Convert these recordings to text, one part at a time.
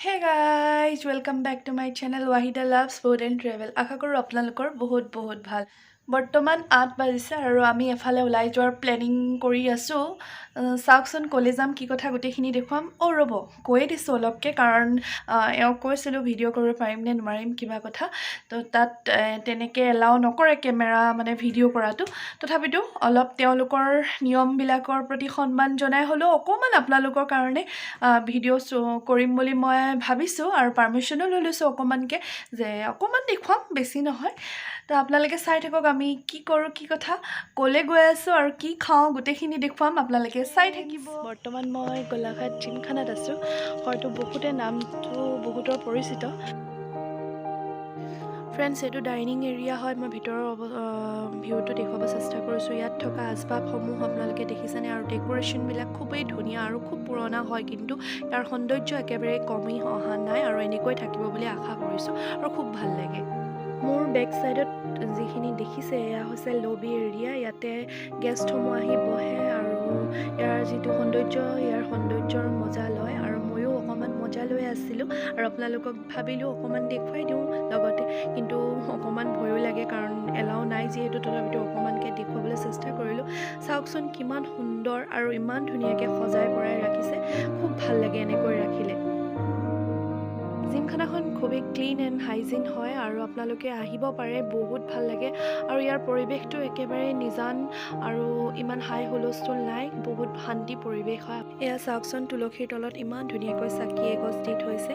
Hey guys, welcome back to my channel Wahida loves food and travel. আশা কৰোঁ আপোনালোকৰ বহুত বহুত ভাল। বৰ্তমান 8 বাজিছে আৰু আমি এফালে ওলাই যোৱাৰ প্লেনিং কৰি আছোঁ। চাওকচোন, ক'লৈ যাম, কি কথা, গোটেইখিনি দেখুৱাম। অ' ৰ'ব, কৈয়ে দিছোঁ অলপকৈ, কাৰণ এওঁক কৈছিলোঁ ভিডিঅ' কৰিব পাৰিম নে নোৱাৰিম, কিবা কথা। তো তাত তেনেকৈ এলাও নকৰে কেমেৰা, মানে ভিডিঅ' কৰাটো। তথাপিতো অলপ তেওঁলোকৰ নিয়মবিলাকৰ প্ৰতি সন্মান জনাই হ'লেও অকণমান আপোনালোকৰ কাৰণে ভিডিঅ' কৰিম বুলি মই ভাবিছোঁ আৰু পাৰ্মিশ্যনো লৈ লৈছোঁ অকণমানকৈ যে অকণমান দেখুৱাম, বেছি নহয়। তো আপোনালোকে চাই থাকক, আমি কি কৰোঁ, কি কথা, ক'লৈ গৈ আছোঁ আৰু কি খাওঁ, গোটেইখিনি দেখুৱাম। আপোনালোকে চাই থাকিব। বৰ্তমান মই গোলাঘাট জিমখানাত আছোঁ। হয়তো বহুতে নামটো বহুতৰ পৰিচিত। ফ্ৰেণ্ডছ, এইটো ডাইনিং এৰিয়া হয়। মই ভিতৰৰ ভিউটো দেখুৱাব চেষ্টা কৰিছোঁ। ইয়াত থকা আচবাবসমূহ আপোনালোকে দেখিছেনে? আৰু ডেক'ৰেশ্যনবিলাক খুবেই ধুনীয়া আৰু খুব পুৰণা হয়, কিন্তু ইয়াৰ সৌন্দৰ্য একেবাৰে কমি অহা নাই আৰু এনেকৈ থাকিব বুলি আশা কৰিছোঁ আৰু খুব ভাল লাগে। মোৰ বেক চাইডত যিখিনি দেখিছে, এয়া হৈছে লবি এৰিয়া। ইয়াতে গেষ্টসমূহ আহি বহে আৰু ইয়াৰ যিটো সৌন্দৰ্য, ইয়াৰ সৌন্দৰ্যৰ মজা লয় আৰু ময়ো অকণমান মজা লৈ আছিলোঁ আৰু আপোনালোকক ভাবিলোঁ অকণমান দেখুৱাই দিওঁ লগতে। কিন্তু অকণমান ভয়ো লাগে, কাৰণ এলাও নাই যিহেতু। তথাপিতো অকণমানকৈ দেখুৱাবলৈ চেষ্টা কৰিলোঁ। চাওকচোন, কিমান সুন্দৰ আৰু ইমান ধুনীয়াকৈ সজাই পৰাই ৰাখিছে। খুব ভাল লাগে এনেকৈ ৰাখিলে। জিমখানাখন খুবেই ক্লিন এণ্ড হাইজিন হয় আৰু আপোনালোকে আহিব পাৰে, বহুত ভাল লাগে। আৰু ইয়াৰ পৰিৱেশটো একেবাৰে নিজান আৰু ইমান হাই হুলস্থুল নাই, বহুত শান্তি পৰিৱেশ হয়। এয়া চাওকচোন, তুলসীৰ তলত ইমান ধুনীয়াকৈ চাকি এগছ দি থৈছে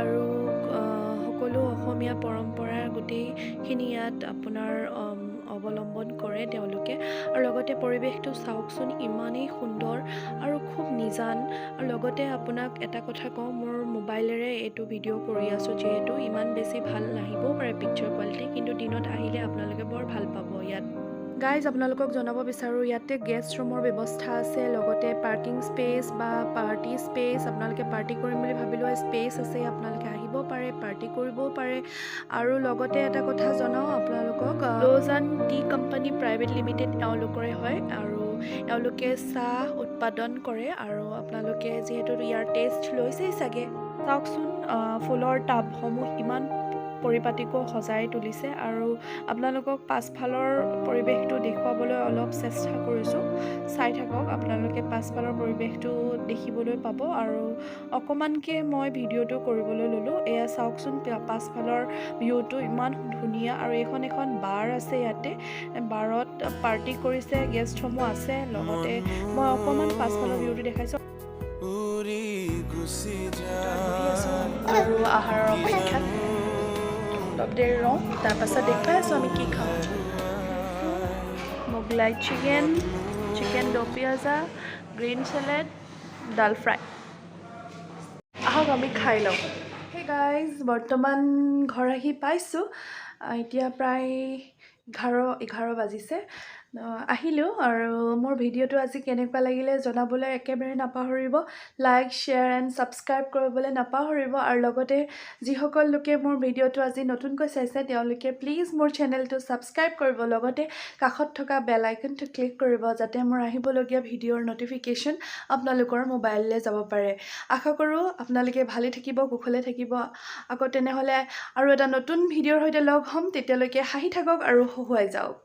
আৰু সকলো অসমীয়া পৰম্পৰাৰ গোটেইখিনি ইয়াত আপোনাৰ অৱলম্বন কৰে তেওঁলোকে। আৰু লগতে পৰিৱেশটো চাওকচোন, ইমানেই সুন্দৰ আৰু খুব নিজান। আৰু লগতে আপোনাক এটা কথা কওঁ, মোৰ মোবাইলেৰে এইটো ভিডিঅ' কৰি আছোঁ যিহেতু ইমান বেছি ভাল নাহিবও পাৰে পিকচাৰ কোৱালিটি, কিন্তু দিনত আহিলে আপোনালোকে বৰ ভাল পাব ইয়াত। গাইজ, আপোনালোকক জনাব বিচাৰোঁ, ইয়াতে গেষ্ট ৰুমৰ ব্যৱস্থা আছে, লগতে পাৰ্কিং স্পেচ বা পাৰ্টি স্পেচ। আপোনালোকে পাৰ্টি কৰিম বুলি ভাবিলেও স্পেচ আছে, আপোনালোকে আহিব পাৰে, পাৰ্টি কৰিবও পাৰে। আৰু লগতে এটা কথা জনাওঁ আপোনালোকক, লজান টি কোম্পানী প্ৰাইভেট লিমিটেড এওঁলোকৰে হয় আৰু এওঁলোকে চাহ উৎপাদন কৰে। আৰু আপোনালোকে যিহেতু ইয়াৰ টেষ্ট লৈছেই চাগে। চাওকচোন, ফুলৰ টাবসমূহ ইমান পৰিপাটিকৈ সজাই তুলিছে আৰু আপোনালোকক পাছফালৰ পৰিৱেশটো দেখুৱাবলৈ অলপ চেষ্টা কৰিছোঁ। চাই থাকক, আপোনালোকে পাছফালৰ পৰিৱেশটো দেখিবলৈ পাব। আৰু অকণমানকৈ মই ভিডিঅ'টো কৰিবলৈ ল'লোঁ। এয়া চাওকচোন, পাছফালৰ ভিউটো ইমান ধুনীয়া। আৰু এইখন এখন বাৰ আছে। ইয়াতে বাৰত পাৰ্টি কৰিছে, গেষ্টসমূহ আছে। লগতে মই অকণমান পাছফালৰ ভিউটো দেখাইছোঁ। উৰি গুচি বহি আছোঁ আৰু আহাৰৰ অপেক্ষাত। অলপ দেৰি ৰওঁ, তাৰপাছত দেখুৱাই আছোঁ আমি কি খাওঁ। মোগলাই চিকেন, চিকেন দো পিয়াজা, গ্ৰীণ চেলেড, ডাল ফ্ৰাই। আহক, আমি খাই লওঁ। হে গাইজ, বৰ্তমান ঘৰ আহি পাইছোঁ। এতিয়া প্ৰায় 11 বাজিছে। আহিলোঁ আৰু মোৰ ভিডিঅ'টো আজি কেনেকুৱা লাগিলে জনাবলৈ একেবাৰে নাপাহৰিব। লাইক, শ্বেয়াৰ এণ্ড ছাবস্ক্ৰাইব কৰিবলৈ নাপাহৰিব। আৰু লগতে যিসকল লোকে মোৰ ভিডিঅ'টো আজি নতুনকৈ চাইছে, তেওঁলোকে প্লিজ মোৰ চেনেলটো ছাবস্ক্ৰাইব কৰিব, লগতে কাষত থকা বেল আইকনটো ক্লিক কৰিব, যাতে মোৰ আহিবলগীয়া ভিডিঅ'ৰ ন'টিফিকেশ্যন আপোনালোকৰ মোবাইললৈ যাব পাৰে। আশা কৰোঁ আপোনালোকে ভালে থাকিব, কুশলে থাকিব। আকৌ তেনেহ'লে আৰু এটা নতুন ভিডিঅ'ৰ সৈতে লগ হ'ম। তেতিয়ালৈকে হাঁহি থাকক আৰু হহুৱাই যাওক।